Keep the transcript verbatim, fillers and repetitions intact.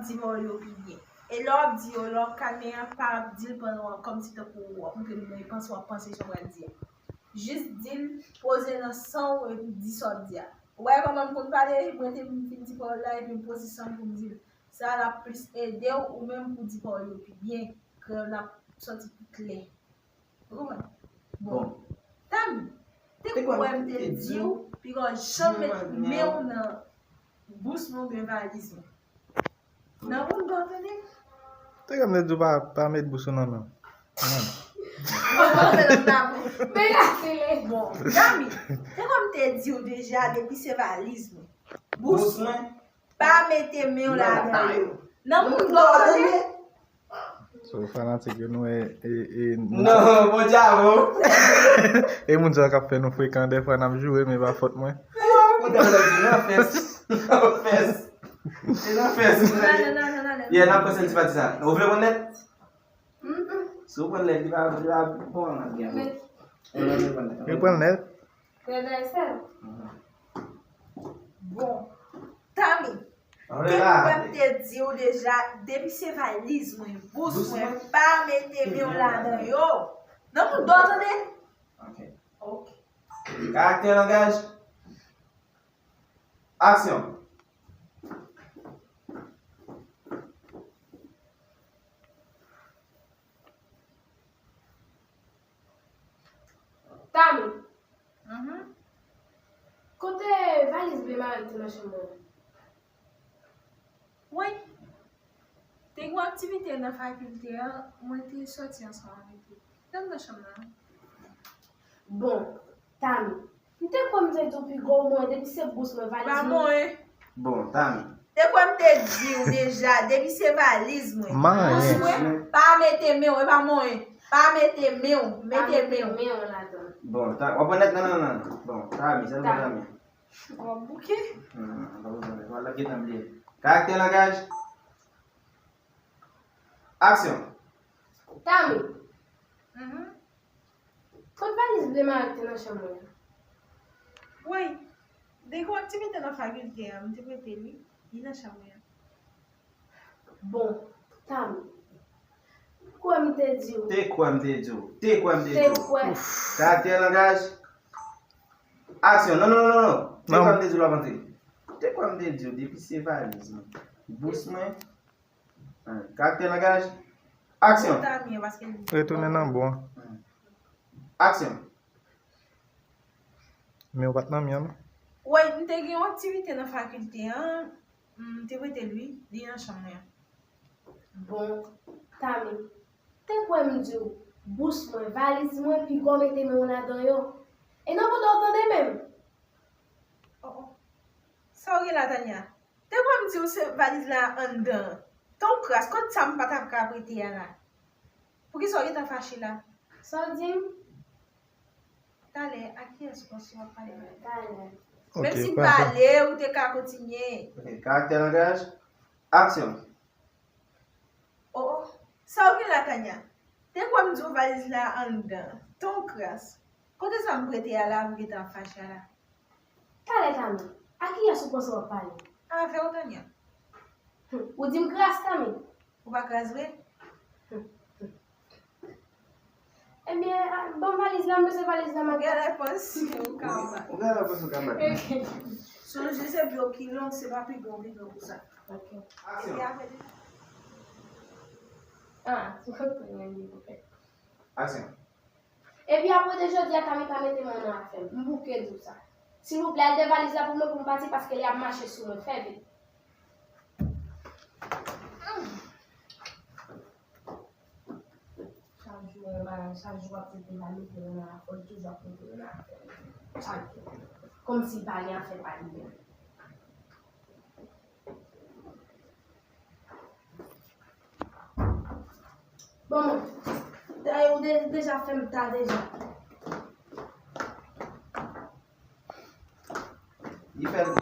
Di pawòl yo pi byen. E lè w ap di yo, lè w ap kalme a, pa ap di l pandan w ap kòmsi tankou w ap montre moun nan e panse w ap panse sa w pral di a. Jis di l, poze nan san w epi di sa w ap di a. Ou wè kòman m konn pale? Mwen te vin fin di pawòl la epi m poze san m pou m di l. Sa l ap plis ede w ou menm pou di pawòl yo pi byen. Kreyòl la ap sòti pi klè. Ou konprann? Bon. Bon. Tami, te kwè m te di w piga w janm met men w nan bous mwen oubyen valiz mwen. Nan moun dòt tande. Te kwè m te di w pa, pa met bous ou nan men w. Men gade le. Bon, Tami, te kwè m te di w deja depi se valiz mwen. Bous mwen. Pa mete men w ladan yo. Nan moun dòt tande. So, fanatik yo, nou e, e, e, non, bon dyabo. E moun sa k ap fè nou frekan, dèfwa n ap joure, men pa fòt mwen. Ou ta di nan fès. Nan fès. E nan fès. Nan, nan, nan, nan, nan. Yeah, n ap pase ti pati sa. Ou vle konn nèt? Si w pran nèt, li pa, li pa bon nan gen. Ou pran nèt. Ou pran nèt. Frè Daysen. Bon, Tami, te kwè m te di w deja, depi se valiz mwen, bous mwen, pa mete men w ladan yo. Nan moun dòt tande. Ok. Ok. Karaktè langaj. Aksyon. Tami. Mhm. Kote valiz ble mari ki te nan chanm mwen an? Wi. Te gen yon aktivite nan fakilte an, mwen te sòti ansanm avèk li. L anndan chanm nan. Bon, Tami, m te kwè m te di w piga w monyen depi se bous mwen valiz mwen. Pa monyen. Bon, Tami. Te kwè m te di w deja, depi se valiz mwen. Bous mwen, pa mete men w, e pa monyen. Pa mete men w, mete men w. Pa mete men w ladan. Bon, ta, w ap pran nèt, non, non, non. Bon, Tami, sèl mwen Tami. W ap bouke. Non, non, non, pa bezwen nèt. W ap gentan bliye. Karaktè langaj. Aksyon. Tami. Mhm. Kot valiz ble mari ki te nan chanm mwen an? Wi, de gen aktivite nan fakilte an, m te prete li, li nan chanm mwen an. Bon, Tami. Kwè m te di w. Te kwè m te di w. Te kwè m te di w. Te kwè. Karaktè langaj. Aksyon. Non, non, non, non, non. Te kwè m te di w, l ap antre. Te kwè m te di w, depi se valiz mwen. Bous mwen. Karaktè langaj. Aksyon. Retounen nan bon. Aksyon. Men w pa t nan mwen an, non? Wi, m te gen yon aktivite nan fakilte an, m te prete l wi, li nan chanm mwen an. Bon, Tami, te kwè m di w, bous mwen, valiz mwen, piga w mete men w ladan yo. E nan bouda w tande menm. Oh, oh. Sa w gen la, Tania? Te kwè m di w se valiz la anndan an. Ton kras, kot sa m pa t ap ka prete a la? Poukisa w gentan fache la? Sa w di m? Talè, a kiyès w panse w ap pale la? Talè. Menm si m pale, ou te ka kontinye. Ok, karaktè langaj, aksyon. Oh, oh. Sa w gen la, Tania? Te kwè m di w valiz la anndan. Ton kras. Kote sa m prete a la, ou gentan ap fache a la? Talè, Tami. A kiyès ou panse w ap pale? Avè w, Tania. Hum, ou di m kras, Tami? Ou pa kras vre? Hum, hum. Ebyen, a, ban m valiz la, m bezwen valiz la, madanm. Ou gen repons, ou ka bat. Ou gen repons, ou ka bat. Ok. Sonje se blo ki long, se pa pi bon, pi bon pou sa. Ok. Aksyon. Ebyen, apre de... Ah, se konprann mwen li pou fè. Aksyon. Epi apre de jodi a, Tami pa mete men w nan afè m. M bouke di w sa. Silvouplè, al de valiz la pou mwen pou m pati, paske li ap mache sou mwen. Fè vit. Chak jou, yon bagay, chak jou w ap di l pa mete men nan afè w, li toujou ap mete men nan afè w. Chak jou. Kòmsi l pa gen afè pa li menm. Bon, dayè, ou de-, deja fè m ta deja. Li fè l